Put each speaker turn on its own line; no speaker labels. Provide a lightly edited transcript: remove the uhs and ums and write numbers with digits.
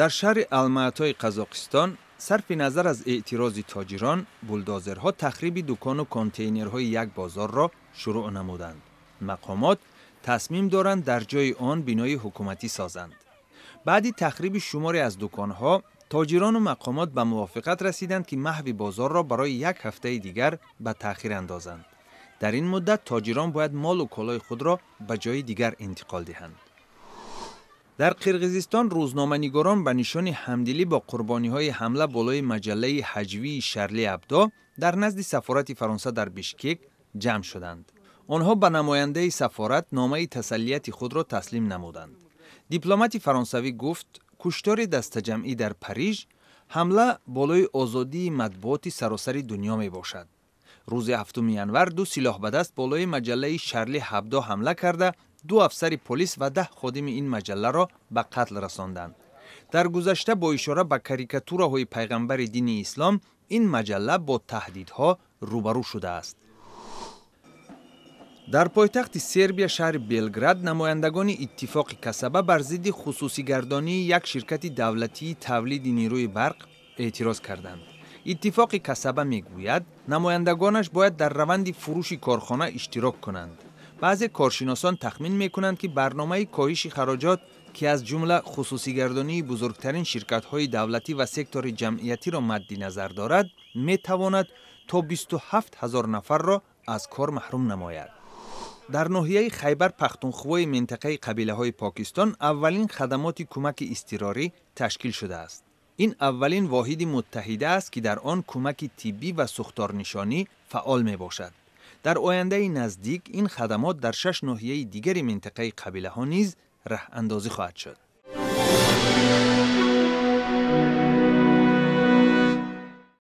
Дар шаҳри Алмаатои Қазоқистон, сарфи назар аз эътирози тоҷирон, булдозерҳо тахриби дукону контейнерҳои як бозорро шурӯъ намуданд. Мақомот тасмим доранд, дар ҷои он бинои ҳукуматӣ созанд. Баъди тахриби шуморе аз дуконҳо, тоҷирону мақомот ба мувофиқат расиданд, ки маҳви бозорро барои як ҳафтаи дигар ба таъхир андозанд. Дар ин муддат тоҷирон бояд молу колои худро ба ҷои дигар интиқол диҳанд. Дар Қирғизистон рӯзноманигорон ба нишони ҳамдилӣ бо қурбониҳои ҳамла болои маҷаллаи ҳаҷвии Шарли Абдо дар назди сафорати Фаронса дар Бишкек ҷамъ шуданд. Онҳо ба намояндаи сафорат номаи тасаллияти худро таслим намуданд. Дипломати фаронсавӣ гуфт, куштори дастаҷамъӣ дар Париж ҳамла болои озодии матбуоти саросари дунё мебошад. Рӯзи 7 январ ду силоҳбадаст болои маҷаллаи Шарли Ҳабдо ҳамла карда, ду афсари полис ва 10 ходими ин маҷалларо ба қатл расонданд. Дар гузашта бо ишора ба карикатураҳои пайғамбари дини ислом ин маҷалла бо таҳдидҳо рӯбарӯ шудааст. Дар пойтахти Сербия, шаҳри Белград, намояндагони Иттифоқи касаба бар зидди хусусигардонии як ширкати давлатии тавлиди нерӯи барқ эътироз карданд. Иттифоқи касаба мегӯяд, намояндагонаш бояд дар раванди фурӯши корхона иштирок кунанд. Баъзе коршиносон тахмин мекунанд, ки барномаи коҳиши хароҷот, ки аз ҷумла хусусигардонии бузургтарин ширкатҳои давлатӣ ва сектори ҷамъиятиро мадди назар дорад, метавонад то 27 ҳазор нафарро аз кор маҳрум намояд. Дар ноҳияи Хайбар Пахтунхвои минтақаи қабилаҳои Покистон аввалин хадамоти кӯмаки изтирорӣ ташкил шудааст. Ин аввалин воҳиди муттаҳида аст, ки дар он кӯмаки тиббӣ ва сӯхторнишонӣ фаъол мебошад. Дар ояндаи наздик ин хадамот дар шаш ноҳияи дигари минтақаи қабилаҳо низ раҳандозӣ хоҳад шуд.